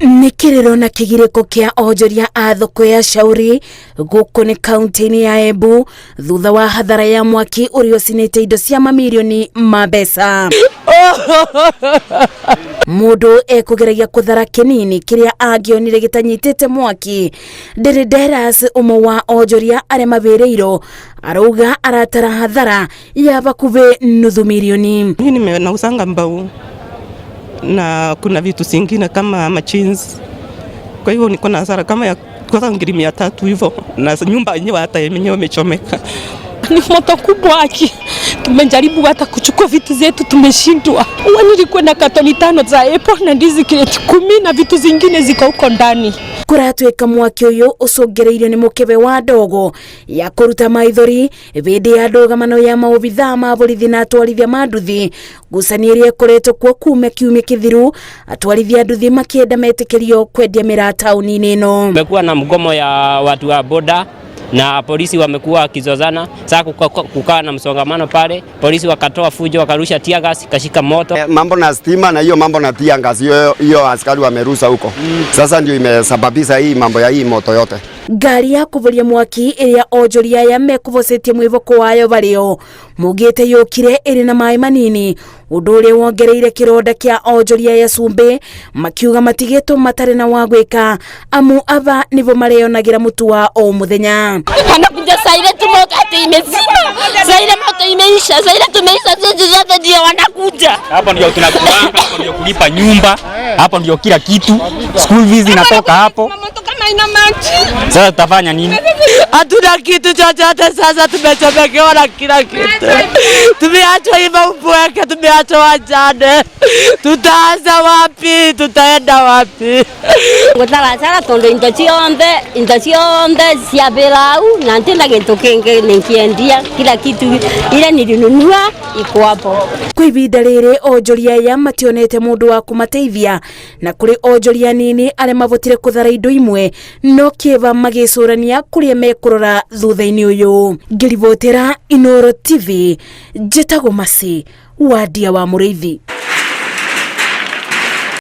Nĩ kĩrĩro na kĩgirĩko kĩa onjoria a thoko ya Shauri gũkũ nĩ kaunti-inĩ ya Embu thutha wa hathara ya mwaki ũrĩa ũcinĩte indo cia mamirioni ma mbeca. Mũndũ ekũgeragia kũthara kĩnini kĩrĩa angĩonire gĩtanyitĩte mwaki. Ndĩrĩ Deras, ũmwe wa onjoria arĩa mawĩrĩirwo, arauga aratara hathara ya bakubĩ nuthu milioni. Mimi nimenauzanga mbao na kuna vitu zingine kama machines. Kwa hivyo niko na hasara kama ya kwanza ngiri 300 hivyo, na nyumba yenyewe hata yenyewe imechomeka. Ni moto kubwa aki. Tumejaribu hata kuchukua vitu zetu tumeshindwa. Huwa nilikuwa na katoni 5 za apple na ndizi kreti 10 na vitu zingine ziko huko ndani. Kũratuĩka mwaki ũyũ ũcũngĩrĩirio nĩ mũkebe wa ndogo ya kũruta maithori hĩndĩ ya ndũgamano ya maobithaa ma borithi na atwarithia ma nduthi, ngucanio ĩrĩa ĩkoretwo kuo kuma kiumia kĩthiru, atwarithia a nduthi makĩenda metĩkĩrio kwendia mĩraa taũni-inĩ ĩno. Kumekuwa na mgomo ya watu wa boda na polisi wamekuwa wakizozana. Sasa kukawa na msongamano pale, polisi wakatoa fujo, wakarusha tear gas, ikashika moto. Mambo na stima na hiyo mambo na tear gas, hiyo askari wamerusa huko. Sasa ndio imesababisha hii mambo ya hii moto yote. Ngari ya kuvoria mwaki ĩrĩa onjoria aya mekuvocetie mwĩvoko wayo varĩo mugĩte yũkire ĩrĩ na maĩ manini, ũndũ ũrĩa wongereire kĩronda kĩa onjoria aya cumbĩ, makiuga matigĩtwo matarĩ na wa gwĩka amu aba nĩvo mareyonagĩra mũtu wa o mũthenya. Wanakuja saa ile tu moto ati imezima, saa ile moto imeisha, saa ile tumeisha sisi zote ndio wanakuja. Hapo ndio tunakulanga, hapo ndio kulipa nyumba, hapo ndio kila kitu, school fees inatoka hapo. Sasa tutafanya nini? Hatuna kitu chochote sasa, tumechomekewa na kila kitu. Tumeachwa hivyo upweke, tumeachwa wajane. Tutaanza wapi? Tutaenda wapi? Ngutara tondu indo cionthe, indo cionthe cia pilau na ntina kintu kingi nikiendia, kila kitu ile nilinunua iko hapo. Kwa ibinda riri onjoria aya mationete mundu wa kumateithia, na kuri onjoria nini aria mavotire kuthara indo imwe no kieva magicurania kuria mekurora thutha-ini uyu. Ngiribotera Inooro TV, njitagwo Masi Wandia wa Muriithi.